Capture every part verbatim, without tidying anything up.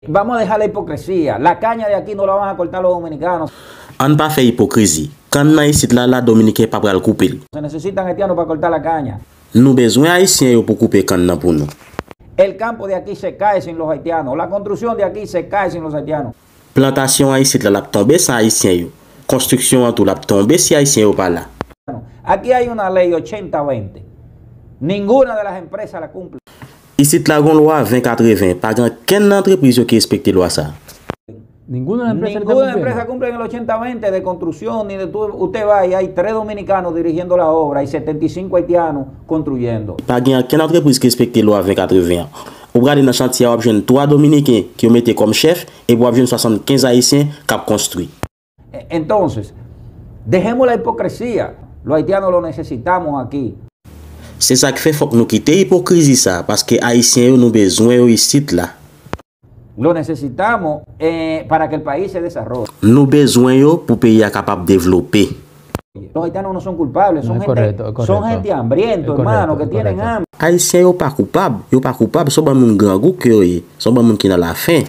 Vamos a dejar la hipocresía. La caña de aquí no la van a cortar los dominicanos. Ann pa fè ipokrizi. Kann nan isit la, la Dominiken pa pral koupe l. Se necesitan haitianos para cortar la caña. Nou bezwen Ayisyen yo pou koupe kann nan pou nou. El campo de aquí se cae sin los haitianos. La construcción de aquí se cae sin los haitianos. Plantasyon an isit la, l ap tonbe san Ayisyen yo. Konstriksyon an tou, l ap tonbe si Ayisyen yo pa la. Aquí hay una ley ochenta veinte. Ninguna de las empresas la cumple. Isit la gon lwa ven katreven, pa gen ankenn nan antrepriz yo ki respekte lwa sa. Ninguna empresa está Ninguna cumpliendo. Empresa cumple en el ochenta veinte de construcción, ni de todo. Usted va y hay tres dominicanos dirigiendo la obra y setenta y cinco haitianos construyendo. Pa gen ankenn antrepriz ki respekte lwa ven katreven an. Ou prale nan chantye a, w ap jwenn twa Dominiken ki yo mete kòm chèf, epi w ap jwenn swasannkenz Ayisyen k ap konstwi. E- Entonces, dejemos la hipocresía. Los haitianos lo necesitamos aquí. Se sa k fè fòk nou kite ipokrizi sa, paske Ayisyen yo nou bezwen yo isit la. Lo necesitamos eh, para que el país se desarrolle. Nou bezwen yo pou peyi a kapab devlope. Los haitianos no son culpables, son, No, es gente, correcto, es son correcto. Gente hambriento, Es hermano, correcto, que es tienen correcto. hambre. Ayisyen yo pa koupab, yo pa koupab, se yon bann moun grangou ke yo ye, se yon bann moun ki nan lafen.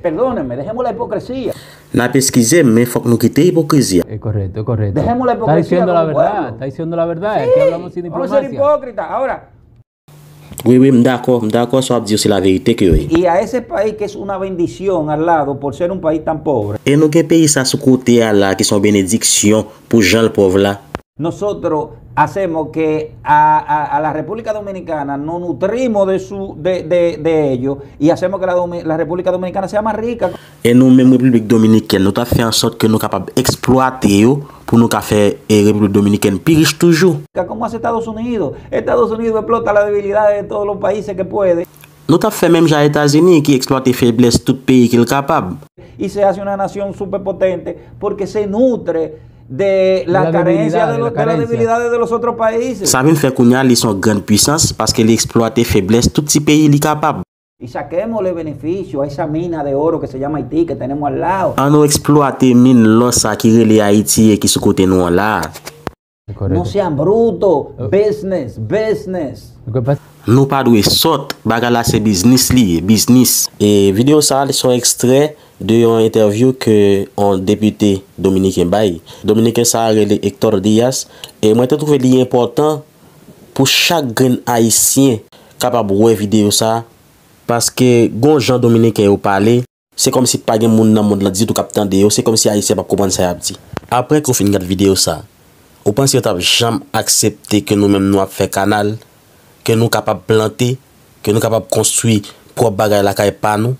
Perdónenme, dejemos la hipocresía. N ap eskize m, men fòk nou kite ipokrizi a. Es correcto, es correcto. Dejemos la Está hipocresía diciendo la como verdad, pueblo. Está diciendo la verdad. Sí, Aquí hablamos sin vamos a ser diplomacia. Hipócritas. Ahora, Wi, wi, m dakò, m dakò sa w ap di yo, se laverite ke yo ye. Y a ese país que es una bendición al lado por ser un país tan pobre. E nou gen peyi sa sou kote a la, ki se yon benediksyon pou jan l pòv la. Nosotros hacemos que a, a, a la República Dominicana nos nutrimos de, su, de, de, de ellos y hacemos que la, Domi- la República Dominicana sea más rica. E nou menm Repiblik Dominikèn, nou t ap fè an sòt ke nou kapab eksplwate yo pou nou ka fè e, Repiblik Dominikèn pi rich toujou. Como hace Estados Unidos. Estados Unidos explota las debilidades de todos los países que puede. Nou t ap fè menm jan Etazini ki eksplwate feblès tout peyi ke l kapab. Y se hace una nación superpotente porque se nutre de la las carencias debilidad, de, de los- la de las carencia. Debilidades de los otros países. Sa vin fè kounye a li se yon grann pwisans paske li eksplwate feblès tout ti peyi li kapab. Y saquémosle beneficio a esa mina de oro que se llama Haití que tenemos al lado. An nou eksplwate min lò sa ki rele Ayiti e ki sou kote nou an la a. Es correcto. No sean brutos. Business, business. Lo que pasa Nou pa dwe sòt, bagay la se biznis li ye, biznis. E videyo sa a, se yon ekstrè de yon entèvyou ke yon depite dominiken bay. Dominiken sa a rele Hector Diaz, e mwen te twouve li enpòtan pou chak grenn Ayisyen kapab wè videyo sa a, paske gon jan dominiken yo pale, se kòmsi pa gen moun nan mond lan ditou k ap tande yo, se kòmsi Ayisyen p ap konprann sa y ap di. Apre ke w fin gad videyo sa a, ou panse yo t ap janm aksepte ke nou menm nou ap fè kanal, ke nou kapab plante, ke nou kapab konstwi pwòp bagay lakay pa nou?